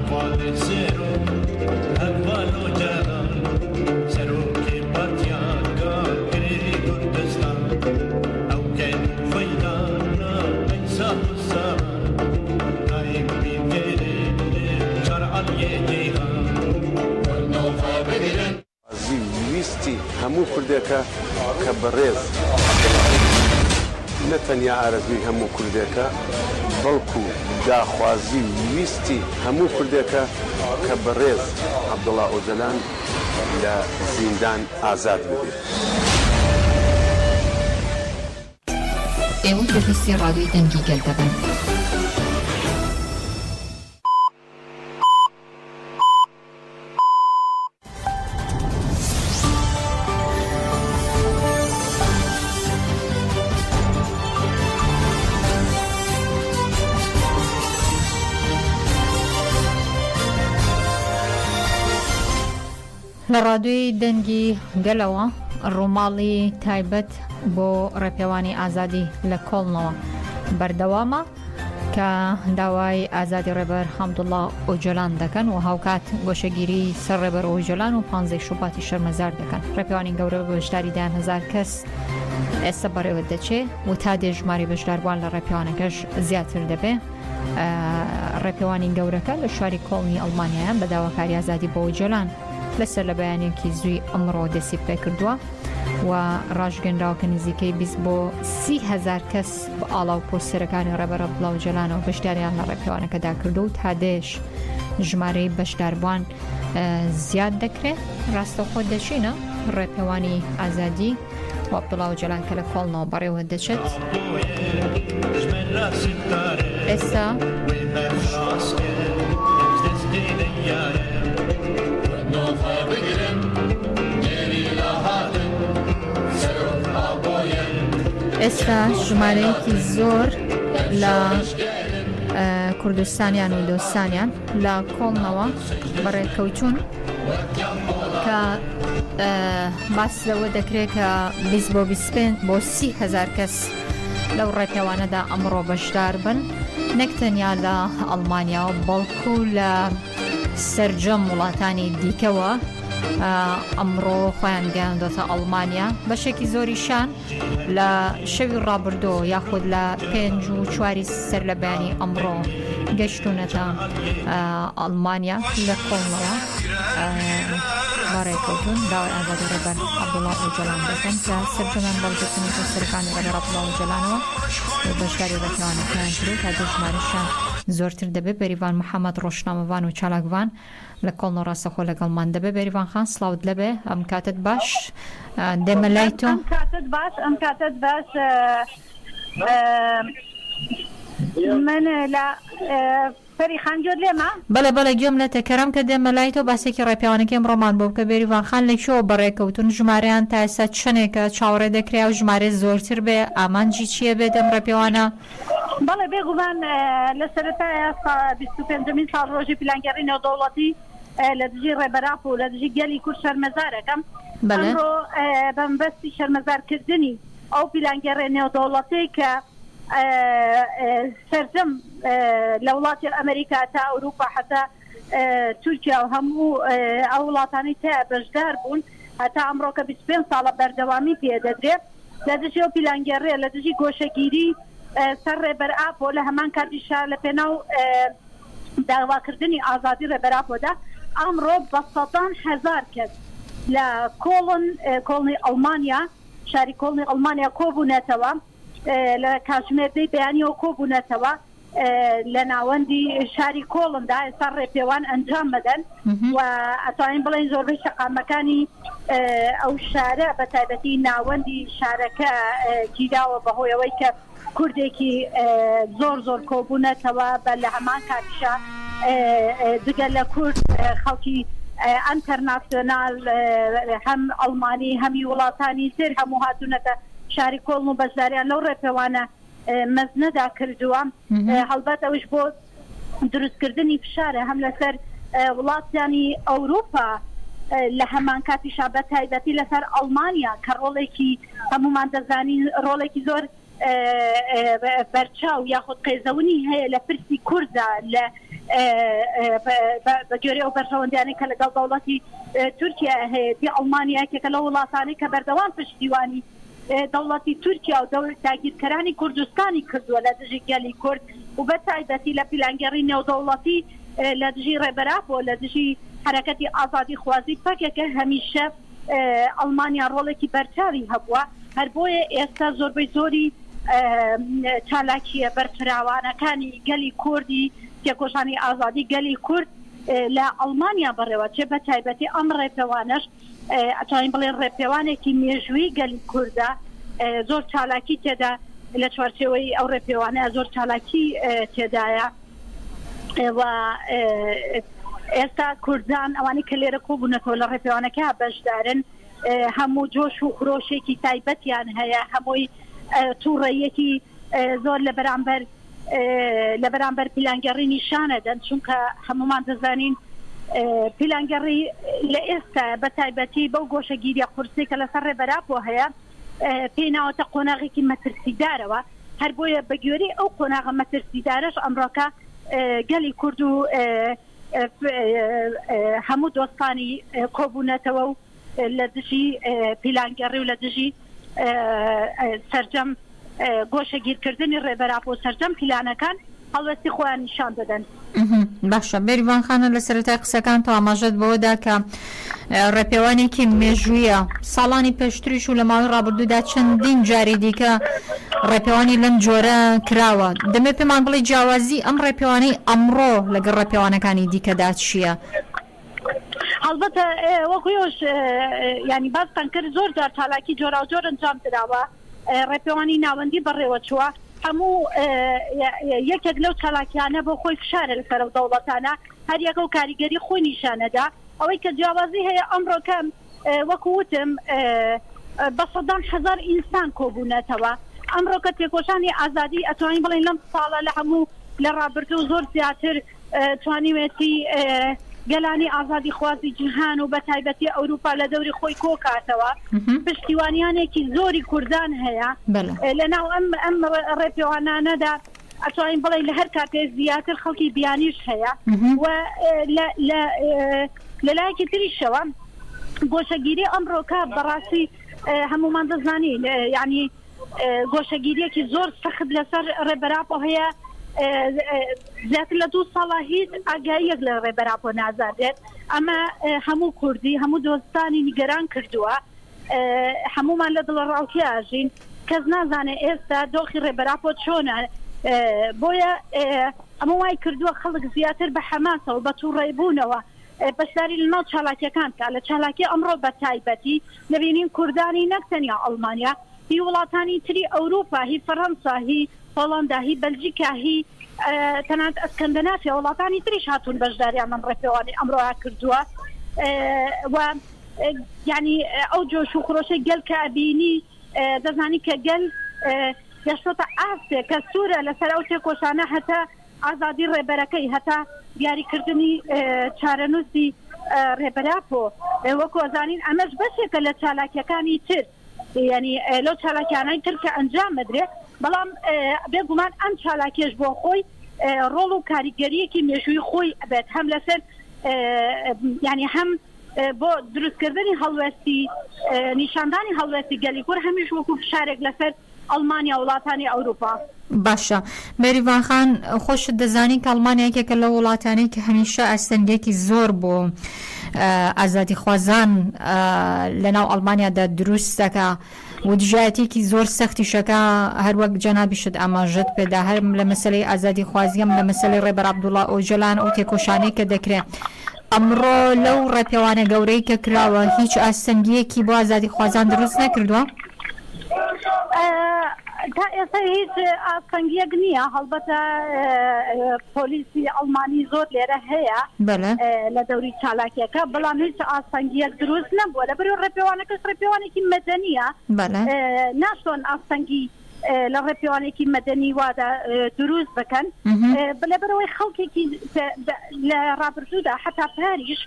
خوازی و ویستی هەموو کوردێکە کە بەڕێز نە تەنیا ئارەزووی هەموو کوردێکە، بەڵکو داخوازی و ویستی هەموو کوردێکە کە بەڕێز عەبدوڵا ئۆجەلان لە زیندان ئازاد ببێ. ئێوە گوێبیستی ڕادیۆی دەنگی گەل دەبن. لە ڕادیۆی دەنگی گەلەوە ڕووماڵی تایبەت بۆ ڕێپێوانی ئازادی لە کۆڵنەوە بەردەوامە. کە داوای ئازادی ڕێبەر حەمدوڵا ئۆجەلان دەکەن و هاوکات گۆشەگیری سەر ڕێبەر ئۆجەلان و پانزەی شوباتی شەرمەزار دەکەن. ڕێپێوانی گەورە بە بەشداری دەیان هەزار کەس ئێستا بەڕێوە دەچێ و تا دێ ژمارەی بەشداربووان لە ڕێپێوانەکەش زیاتر دەبێ. ڕێپێوانی گەورەکە لە شاری کۆڵنی ئەڵمانیایە بە داواکاری ئازادی بۆ ئۆجەلان لەسەر لە بەیانێکی زووی ئەمڕۆ دەستی پێکردووە و ڕاشگەنراوە کە نزیکەی 20 بۆ 30 هەزار کەس بە ئاڵا و پۆستەرەکانی ڕێبەر عەبدوڵا ئۆجەلانەوە بەشداریان لە ڕێپێوانەکەدا کردو و تا دێش ژمارەی بەشداربووان زیاد دەکرێت ڕاستەوخۆ دەچینە ڕێپێوانی ئازادی و عەبدوڵا ئۆجەلان کە لە کۆڵنەوە بەڕێوە دەچێت ئێستا ئێستا ژمارەیەکی زۆر لە کوردستانیان و دۆستانیان لە کۆڵنەوە بەڕێکەوتون کە باس لەوە دەکرێت کە 20 بۆ 25 بۆ 30 هزار کەس لەو ڕێپێوانەدا ئەمڕۆ بەشدار بن نەک تەنیا لە ئەڵمانیا و بەڵکو لە سەرجەم وڵاتانی دیکەوە ئەمڕۆ خۆیان گەیاندۆتە ئەڵمانیا بەشێکی زۆریشان لە شەوی ڕابردۆ یاخود لە پێنج و چواری سەر لە بەیانی ئەمڕۆ گەشتونەتە ئەڵمانیا لە کۆڵنەوە بەڕێکەوتون داوای ئازادی ڕێبەر عەبدوڵا ئۆجەلان دەکەن کە سەرجەمیان بەڵگەکردنی پۆستەرەکانی ڕێبەر عەبدوڵا ئۆجەلانەوە و بەشداری ڕێکخراوانەکەیان کرد و تا ژمارەشیان زۆرتر دەبێت. بێریڤان محەمەد ڕۆژنامەڤان و چالاکڤان لە کۆڵنەوە ڕاستەخۆ لەگەڵمان دەبێت. بێریڤان خان سڵاوت لێبێ ئەم کاتەت باش دێمە لای تۆ. ئەم کاتەت باش ئەم کاتەت باش من لە پەری خان گوێت لێمە؟ بەڵێ بەڵێ گوێم لێتە کەرەم کە دێمە لای تۆ باسێکی ڕێپێوانەکەی ئەمڕۆمان بۆ بکە بێریڤان خان لە کوێوە بەڕێ کەوتوون ژمارەیان تا ئێستا چەنێکە چاوەڕێ دەکرێ ئەو ژمارەیە زۆرتر بێ ئامانجی چییە بێت ئەم ڕێپێوانە؟ بەڵێ بێگومان لە سەرەتایە 25مین ساڵڕۆژی پیلانگێڕی نێودەوڵەتی لە دژی ڕێبەر ئاپۆ و لە دژی گەلی کورد شەرمەزارەکەم. ئەمڕۆ بە مەبەستی شەرمەزارکردنی ئەو پیلانگێڕێ نێودەوڵەتیەی کە سەرجەم لە وڵاتی ئەمریکا تا ئەوروپا حتا تورکیا و هەموو ئەو وڵاتانەی تیا بەشدار بوون هەتا ئەمڕۆ کە 25 ساڵە بەردەوامی پێدەدرێ لە دژی ئەو پیلانگێڕیە لە دژی گۆشەگیری سەر ڕێبەر ئاپۆ لە هەمان کاتیشا لە پێناو داواکردنی ئازادی ڕێبەر ئاپۆدا ئەمڕۆ بە سەدان هەزار کەس لە کۆڵن کۆڵنی ئەڵمانیا شاری کۆڵنی ئەڵمانیا کۆبوونەتەوە لە کاتژمێر دەی بەیانیەوە کۆبوونەتەوە لە ناوەندی شاری کۆڵندا ئێستا ڕێپێوان ئەنجام مەدەن و ئەتوانین بڵێین زۆربەی شەقامەکانی ئەو شارە بە تایبەتی ناوەندی شارەکە گیراوە بەهۆی ئەوەی کە کوردێکی زۆر زۆر کۆبوونەتەوە بە لە هەمان کاتیشا جگە لە کورد خەڵکی ئەنتەرناسیۆنال هەم ئەڵمانی هەمی وڵاتانی تر هەموو هاتوونەتە شاری کۆڵن و بەشداریان لەو ڕێپێوانە مەزنەدا کردووە هەڵبەت ئەوش بۆ دروستکردنی فشارە هەم لەسەر وڵاتانی ئەوروپا لە هەمان کاتیشا بە تایبەتی لەسەر ئەڵمانیا کە ڕۆڵێکی هەمومان دەزانین ڕۆڵێکی زۆر. بەرچاو یاخود قێزەونی هەیە لە پرسی کورددا لە بە گوێرەی ئەو بەرژەوەندیانەی کە لەگەڵ دەوڵەتی تورکیا هەیەتی، ئەڵمانیا یەکێکە لەو وڵاتانەی کە بەردەوام پشتیوانی دەوڵەتی تورکیا و داگیرکەرانی کوردستانی کردووە لە دژی گەلی کورد و بە تایبەتی لە پیلانگێڕی نێودەوڵەتی لە دژی ڕێبەر ئاپۆ، لە دژی حەرەکەتی ئازادیخوازی پەکەکە هەمیشە ئەڵمانیا ڕۆڵێکی بەرچاوی هەبووە، هەر بۆیە ئێستا زۆربەی زۆری چالاکییە بەرفراوانەکانی گەلی کوردی تێکۆشانی ئازادی گەلی کورد لە ئەڵمانیا بەڕێوەچێ، بە تایبەتی ئەم ڕێپێوانەش ئەتوانین بڵێن ڕێپێوانێکی مێژووی گەلی کوردە، زۆر چالاکی تێدا لە چوارچێوەی ئەو ڕێپێوانە زۆر چالاکی تێدایە. و ئێستا کوردان ئەوانەی کە لێرە کۆبوونەتەوە لە ڕێپێوانەکە بەشدارن هەموو جۆش و خرۆشێکی تایبەتیان هەیە هەمووی تووڕەیەکی زۆر لە بەرامبەر لە بەرامبەر پیلانگەڕی نیشانەدەن چونکە هەمومان دەزانین پیلانگەڕی لە ئێستا بە تایبەتی بەو گۆشەگیریە قورسی کە لەسەر ڕێبەراپۆ هەیە پێی ناوەتە قۆناغێکی مەترسیدارەوە، هەر بۆیە بە گوێرەی ئەو قۆناغە مەترسیدارەش ئەمڕۆکە گەلی کورد و هەموو دۆستانی کۆبوونەتەوە و لە دژی پیلانگێڕی و لە دژی سەرجەم گۆشەگیرکردنی ڕێبەر ئاپۆ و سەرجەم پیلانەکان هەڵوێستی خۆیان نیشان دەدەن. باشە بێریڤان خانە لە سەرەتای قسەکانتەوە ئاماژەت بەوەدا کە ڕێپێوانێکی مێژوویە ساڵانی پێشتریش و لە ماوەی ڕابردوودا چەندین جاری دیکە ڕێپێوانی لەم جۆرە کراوە دەمێ پێمان بڵێ جیاوازی ئەم ڕێپێوانەی ئەمڕۆ لەگەڵ ڕێپێوانەکانی دیکەدا چییە؟ هەڵبەتە وەکو ئێوەش یانی باستان کرد زۆر جار چالاکی جۆراوجۆر ئەنجام دراوە ڕێپێوانی ناوەندی بەڕێوەچووە هەموو یەکێک لەو چالاکیانە بۆ خۆی فشارە لەسەر ئەو دەوڵەتانە هەر یەکە و کاریگەری خۆی نیشانەدا ئەوەی کە جیاوازی هەیە ئەمڕۆکە وەکو وتم بە سەدان هەزار ئینسان کۆبوونەتەوە ئەمڕۆکە تێکۆشانی ئازادی ئەتوانین بڵێین لەم ساڵە لە هەموو لە ڕابردوو زۆر زیاتر توانیوێتی گەلانی ئازادیخوازی جیهان و بەتایبەتی ئەوروپا لە دەوری خۆی کۆکاتەوە پشتیوانیانێکی زۆری کوردان هەیە لە ناو ئەم ئەم ڕێپێوانانەدا ئەتوانین بڵێین لە هەر کاتێ زیاتر خەڵکی بیانیش هەیە و لە لایەکی تریشەوە گۆشەگیری ئەمڕۆکە بەڕاستی هەمومان دەزانین یعنی گۆشەگیریەکی زۆر سەخت لەسەر ڕێبەراپۆ هەیە زیاتر لە دوو ساڵە هیچ ئاگاییەک لە ڕێبەراپۆ نازانرێت ئەمە هەموو کوردی هەموو دۆستانی نیگەران کردووە هەمومان لە دڵە ڕاوکێ ئاژین کەس نازانێت ئێستا دۆخی ڕێبەراپۆ چۆنە بۆیە ئەمە وای کردووە خەڵک زیاتر بە حەماسەوە بە تووڕەیبوونەوە بەشداری لەناو چالاکیەکان بکات لە چالاکی ئەمڕۆ بە تایبەتی دەبینین کوردانی نەک تەنیا ئەڵمانیا هی وڵاتانی تری ئەوروپا هی فەرەنسا هی هۆڵەندا هی بەلجیکا هی تەنانەت ئەسکەندەنافیا وڵاتانی تریش هاتوون بەشداریان لەم ڕێپێوانەی ئەمڕۆیا کردووە و یعنی ئەو جۆش و خرۆشەی گەل کە ئەبینی دەزانی کە گەل گەشتۆتە ئاستێک کە سوورە لەسەر ئەو تێکۆشانە هەتا ئازادی ڕێبەرەکەی هەتا دیاریکردنی چارەنووسی ڕێبەراپۆ وەکو ئەزانین ئەمەش بەشێکە لە چالاکیەکانی تر یعنی لەو چالاکیانەی تر کە ئەنجام بدرێت بەڵام بێگومان ئەم چالاکیش بۆ خۆی ڕۆڵ و کاریگەریەکی مێژووی خۆی ئەبێت هەم لەسەر یعنی هەم بۆ دروستکردنی هەڵوێستی نیشاندانی هەڵوێستی گەلی کورد هەمیش وەکو فشارێک لەسەر ئەڵمانیا وڵاتانی ئەوروپا. باشە مێریڤان خان خۆشت دەزانی کە ئەڵمانیا یەکێکە لەو وڵاتانەی کە هەمیشە ئاستەنگێکی زۆر بۆ ئازادیخوازان لەناو ئەڵمانیادا دروست دەکا و دژایەتیەکی زۆر سەختیشەکە هەروەک جەنابیشت ئاماژەت پێدا هەر لە مەسەلەی ئازادیخوازیەم لە مەسەلەی ڕێبەر عەبدوڵا ئۆجەلان ئەو تێکۆشانەی کە دەکرێ ئەمڕۆ لەو ڕێپێوانە گەورەی کە کراوە هیچ ئاستەنگیەکی بۆ ئازادیخوازان دروست نەکردووە؟ تا ئێستا هیچ ئاستەنگیەک نییە هەڵبەتە پۆلیسی ئەڵمانی زۆر لێرە هەیە لە دەوری چالاکیەکە بەڵام هیچ ئاستەنگیەک دروست نەبووە لە بەرو ڕێپێوانەکەش ڕێپێوانێکی مەدەنیە ناشتۆن ئاستەنگی لە ڕێپێوانێکی مەدەنی وادا دروست بکەن لەبەرەوەی خەڵکێکی لە ڕابردوودا حتا پاریش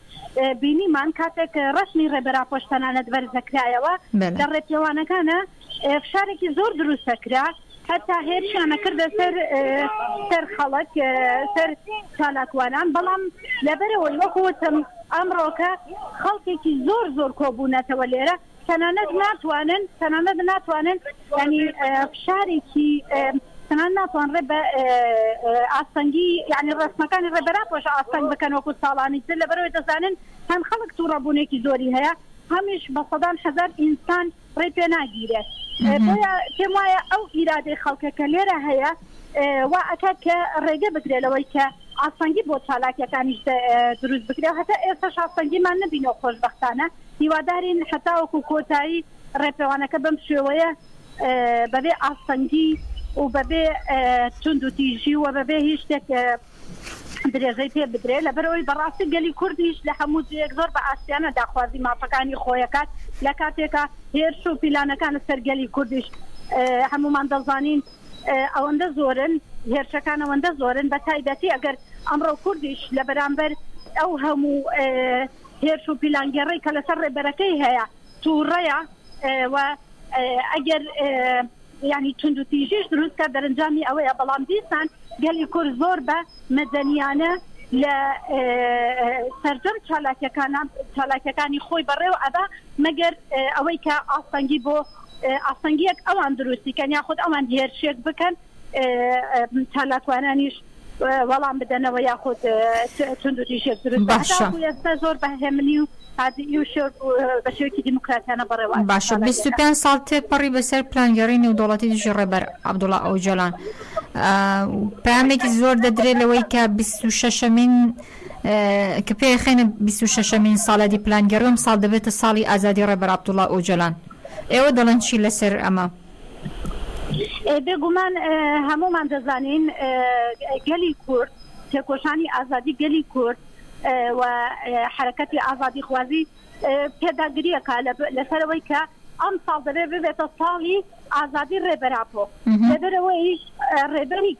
بینیمان کاتێک ڕەسمی ڕێبەر ئاپۆش تەنانەت بەرزەکرایەوە لە ڕێپێوانەکانە فشارێکی زۆر دروستەکرا. هەتا هێرشیان ئەکردە سەر سەر خەڵک سەر چالاکوانان بەڵام لەبەرئەوەی وەکو وتم ئەمڕۆکە خەڵکێکی زۆر زۆر کۆبوونەتەوە لێرە تەنانەت ناتوانن تەنانەت ناتوانن ینی فشارێکی تەنانەت ناتوان ڕێ بە ئاستەنگی یعنی ڕسمەکانی ڕێبەراپۆش ئاستەنگ بکەن وەکو ساڵانی تر لەبەرەوەی دەزانن هەم خەڵک تووڕەبوونێکی زۆری هەیە هەمیش بە سەدان هەزار ئینسان ڕێی پێ ناگیرێت. بۆیە پێم وایە ئەو ئیرادەی خەڵکە کە لێرە هەیە وا ئەکات کە ڕێگە بگرێت لەوەی کە ئاستەنگی بۆ چالاکیەکانیش دروست بکرێت و هەتا ئێستاش ئاستەنگیمان نەبینەوە خۆشبەختانە هیوادارین هەتاوەکو کۆتایی ڕێپێوانەکە بەم شێوەیە بەبێ ئاستەنگی و بەبێ توندوتیژی و بەبێ هیچ شتێک درێژەی پێ بدرێت، لەبەرئەوەی بەڕاستی گەلی کوردیش لە هەموو جێیەک زۆر بە ئاشتیانە داخوازی مافەکانی خۆی ئەکات، لە کاتێکا هێرش و پیلانەکان لەسەر گەلی کوردیش هەموومان دەزانین ئەوەندە زۆرن، هێرشەکان ئەوەندە زۆرن، بە تایبەتی ئەگەر ئەمڕۆ کوردیش لە بەرامبەر ئەو هەموو هێرش و پیلانگێڕی کە لەسەر ڕێبەرەکەی هەیە تووڕەیە و ئەگەر یانی توندوتیژیش دروست کات دەرەنجامی ئەوەیە، بەڵام دیسان گەلی کورد زۆر بە مەدەنیانە لە سەرجەم چالاکیەکانە چالاکیەکانی خۆی بەڕێوە ئەبا مەگەر ئەوەی کە ئاستەنگی بۆ ئاستەنگیەک ئەوان دروستی کەن یاخود ئەوان هێرشێک بکەن چالاکوانانیش وەڵام بدەنەوە یاخود توندوتیژیەک دروست بکەن. باشە. هەتاوەکو ئێستا زۆر بە هێمنی و هادیی و شێو بە شێوەیەکی دیموکراتیانە بەڕێوە ئەچێت باشە چالاکیەکان. 25 ساڵ تێپەڕی بەسەر پلانگێڕی نێودەوڵەتی دژی ڕێبەر عەبدوڵا ئۆجالان پەیامێکی زۆر دەدرێت لەوەی کە 26مین کە پێخێنە 26مین ساڵیادی پلانگێڕی ئەم ساڵ دەبێتە ساڵی ئازادی ڕێبەر عەبدوڵا ئۆجالان ئێوە دەڵێن چی لەسەر ئەمە؟ بێگومان هەموومان دەزانین گەلی کورد تێکۆشانی ئازادی گەلی کورد و حەرەکەتی ئازادیخوازی پێداگریەکە لەسەرەوەی کە ئەم ساڵ دەبێت ببێتە ساڵی ئازادی ڕێبەراپۆ لەبەرەوەی ڕێبەری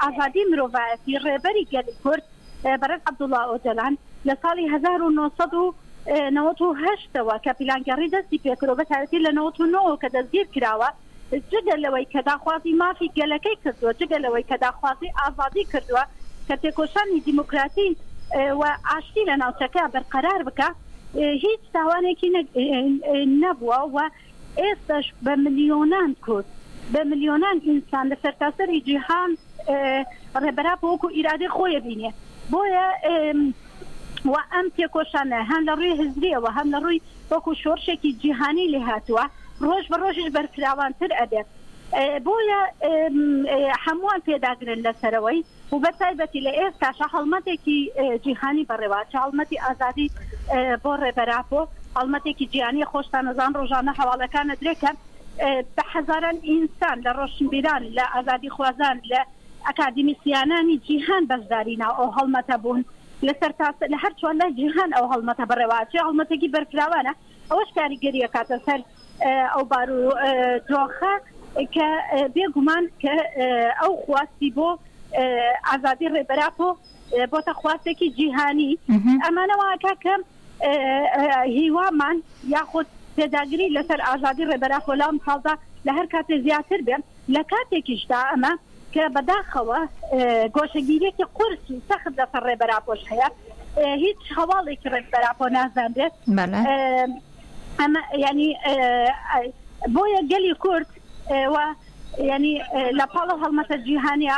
ئازادی مرۆڤایەتی ڕێبەری گەلی کورد بەڕێز عەبدوڵا ئۆجەلان لە ساڵی 1998 ەوە کە پیلانگێڕی دەستی پێکرد و بە تایبەتی لە 99 ەوە کە دەستگیر کراوە، جگە لەوەی کە داخوازی مافی گەلەکەی کردووە، جگە لەوەی کە داخوازی ئازادی کردووە، کە تێکۆشانی دیموکراتی و ئاشتی لە ناوچەکە بەرقەرار بکا، هیچ تاوانێکی نەبووە و ئێستاش بە ملیۆنان کورد، بە ملیۆنان ئینسان لە سەرتاسەری جیهان ڕێبەر ئاپۆ وەکو ئیرادەی خۆی ئەبینێ. بۆیە و ئەم تێکۆشانە هەم لە ڕووی هزرییەوە هەم لە ڕووی وەکو شۆڕشێکی جیهانی لێهاتووە، ڕۆژ بە ڕۆژیش بەرفراوانتر ئەبێت. بۆیە هەمووان پێداگرن لەسەرەوەی و بە تایبەتی لە ئێستاشا هەڵمەتێکی جیهانی بەڕێوە ئەچێ، هەڵمەتی ئازادی بۆ ڕێبەر ئاپۆ، هەڵمەتێکی جیهانییە، خۆشتان ئەزان ڕۆژانە هەواڵەکان ئەدرێ کە بە هەزاران ئینسان لە ڕۆشنبیران، لە ئازادیخوازان، لە ئەکادیمیسیانانی جیهان بەشداری ناو ئەو هەڵمەتە بوون، لە سەرتاسەر لە هەر چوارلای جیهان ئەو هەڵمەتە بەڕێوە ئەچێ، هەڵمەتێکی بەرفراوانە، ئەوەش کاریگەری ئەکاتە سەر ئەو بارودۆخە کە بێ گومان کە ئەو خواستی بۆ ئازادی ڕێبەر ئاپۆ بۆتە خواستێکی جیهانی ئەمانە واکە کە هیوامان یاخود پێداگری لەسەر ئازادی ڕێبەر ئاپۆ لەم ساڵدا لە هەر کاتێ زیاتر بێ لە کاتێکیشدا ئەمە کە بەداخەوە گۆشەگیریەکی قورس و سەخت لەسەر ڕێبەر ئاپۆش هەیە هیچ هەواڵێکی ڕێبەر ئاپۆ نازانرێت ئەمە ینی بۆیە گەلی کورد و ینی لە پاڵ و هەڵمەتە جیهانی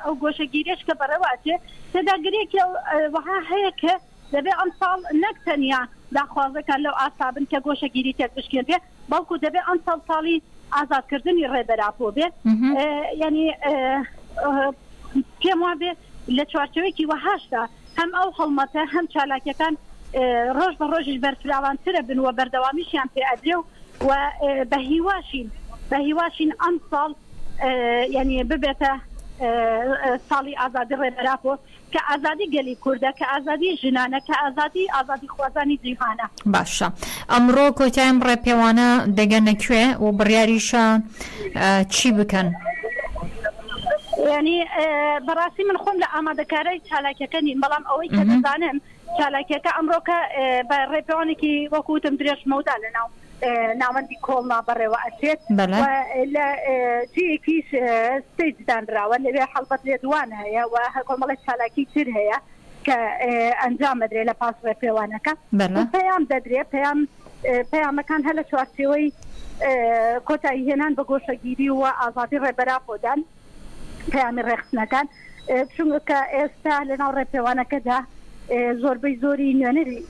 ئەو گۆشەگیریش کە بەڕێوەچێ تێداگرێکی وەها هەیە کە دەبێ ئەمساڵ نەک تەنیا داخوازەکان لەو ئاستا بن کە گۆشەگیری تێک بشکێنرێ، بەڵکو دەبێ ئەمساڵ ساڵی ئازادکردنی ڕێبەر ئاپۆ بێ. یانی پێم وابێ لە چوارچێوەیەکی وەهاشدا هەم ئەو هەڵمەتە هەم چالاکیەکان ڕۆژ بە ڕۆژیش بەرفراوانترە بن و بەردەوامیشیان پێ ئەدرێ و و بە هیواشین بە هیواشین ئەمساڵ یانی ببێتە ساڵی ئازادی ڕێبەر ئاپۆ. کە ئازادی گەلی کوردە، کە ئازادی ژنانە، کە ئازادی ئازادیخوازانی جیهانە. باشە ئەمڕۆ کۆتای ئەم ڕێپێوانە دەگەنە کوێ و بڕیاریشە چی بکەن؟ یانی بەڕاستی من خۆم لە ئامادەکارای چالاکیەکە نیم، بەڵام ئەوەی کە دەزانم چالاکیەکە ئەمڕۆکە بە ڕێپێوانێکی وەکو وتم درێژ مەودا لەناو. ناوەندی کۆڵنا بەڕێوە ئەچێت و لە جێیەکیش stage دانراوە لەوێ هەڵبەت لێدوان هەیە و کۆمەڵێک چالاکی تر هەیە کە ئەنجام ئەدرێ لە پاش ڕێپێوانەکە پەیام دەدرێ پەیام پەیامەکان هەر لە چوارچێوەی کۆتایی هێنان بە گۆشەگیری و ئازادی ڕێبەراپۆدان پەیامی ڕێکخستنەکان چونکە ئێستا لەناو ڕێپێوانەکەدا زۆربەی زۆری نوێنەری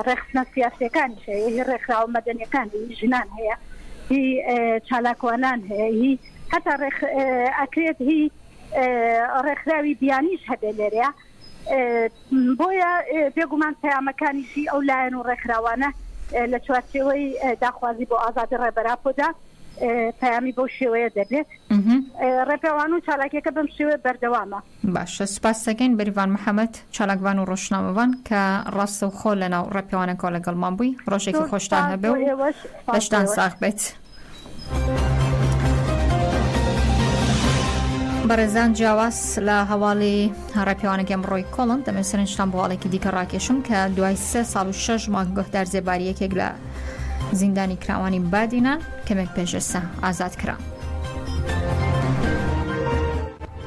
ڕێکخستنە سیاسیەکانیش هەیە هی ڕێکخراوە مەدەنیەکان هی ژنان هەیە هی چالاکوانان هەیە هی هەتا ئەکرێت هی ڕێکخراوی بیانیش هەبێ لێرەیە بۆیە بێگومان پەیامەکانیشی ئەو لایەن و ڕێکخراوانە لە چوارچێوەی داخوازی بۆ ئازادی ڕێبەراپۆدا پەیامی بەو شێوەیە دەبێت. ڕێپێوان و چالاکیەکە بەم شێوەیە بەردەوامە. باشە سوپاست دەکەین بەریڤان محەمەد چالاکڤان و ڕۆژنامەڤان کە ڕاستەوخۆ لەناو ڕێپێوانەکەوە لەگەڵمان بووی ڕۆژێکی خۆشتان هەبێ و لەشتان ساغ بێت. بەڕێزان جیاواز لە هەواڵی ڕێپێوانەکەی ئەمڕۆی کۆڵن دەمێ سەرنجتان بۆ هەواڵێکی دیکە ڕاکێشم کە دوای سێ ساڵ و شەش مانگ گۆهدار زێباری یەکێک لە زیندانی کراوانی بادینان کەمێک پێش ئێستا ئازاد کرا.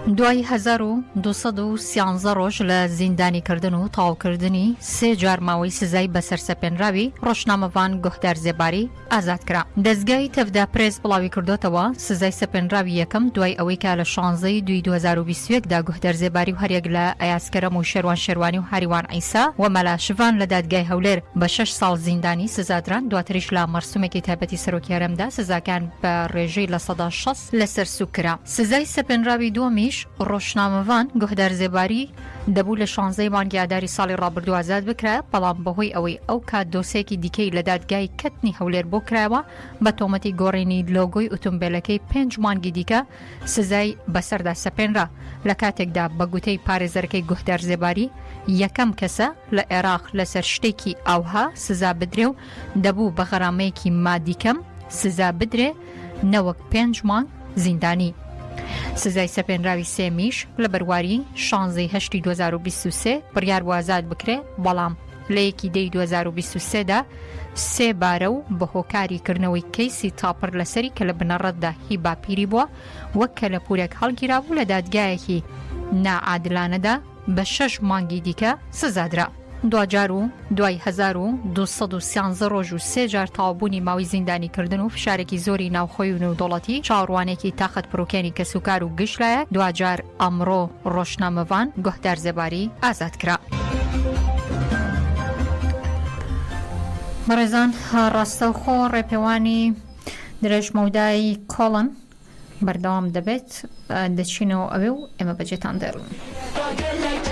دوای 1213 ڕۆژ لە زیندانیکردن و تەواوکردنی سێ جار ماوەی سزای بەسەرسەپێنراوی ڕۆژنامەڤان گۆهدار زێباری ئازاد کرا. دەزگای تەڤدا پرێس بڵاویکردۆتەوە، سزای سەپێنراوی یەکەم دوای ئەوەی کە لە شانزە ی دووی 2021 دا گوهدار زێباری و هەریەک لە ئەیاز کەرەم و شێروان شێروانی و هاریوان عیسا و مەلا شڤان لە دادگای هەولێر بە شەش ساڵ زیندانی سزادران، دواتریش لە مەرسومێکی تایبەتی سەرۆکی هەرێمدا سزاکەیان بە رێژەی 60% لەسەر سوک کرا. سزای سەپێنراوی دووەمیش ڕۆژنامەڤان گوهدار زێباری دەبوو لە شانزەی مانگی ئاداری ساڵی ڕابردوو ئازاد بکرایە، بەڵام بەهۆی ئەوەی ئەو کات دۆسێکی دیکەی لە دادگای کەتنی هەولێر بۆ کرایەوە بە تۆمەتی گۆڕینی لۆگۆی ئوتومبێلەکەی پێنج مانگی دیکە سزای بەسەردا سەپێنرا، لە کاتێکدا بە گوتەی پارێزەرەکەی گوهدار زێباری یەکەم کەسە لە عێراق لەسەر شتێکی ئاوها سزا بدرێ و دەبوو بە غەرامەیەکی مادی کەم سزا بدرێ نەوەک پێنج مانگ زیندانی. سزای سەپێنراوی سێمیش لە بەرواری شانزەی هەشتی 2023 بڕیار بوو ئازاد بکرێ، بەڵام لە یەکی دەی 2023 دا سێ بارە و بە هۆکاری کردنەوەی کەیسی تاپڕ لەسەری کە لە بنەڕەتدا هی باپیری بووە وەک کەلەپوورێک هەڵگیرابوو لە دادگایەکی ناعادلانەدا بە شەش مانگی دیکە سزادرا. دواجار و دوای 1213 ڕۆژ و سێ جار تەواوبوونی ماوەی زیندانیکردن و فشارێکی زۆری ناوخۆی و نێودەوڵەتی، چاوەڕوانێکی تاقەتپڕوکێنی کەسوکار و گشت لایەک، دواجار ئەمڕۆ ڕۆژنامەڤان گۆهدار زێباری ئازاد کرا. بەڕێزان ڕاستەوخۆ ڕێپێوانی درێژمەودای کۆڵن بەردەوام دەبێت، دەچینەوە ئەوێ و ئێمە بەجێتان دێڵین.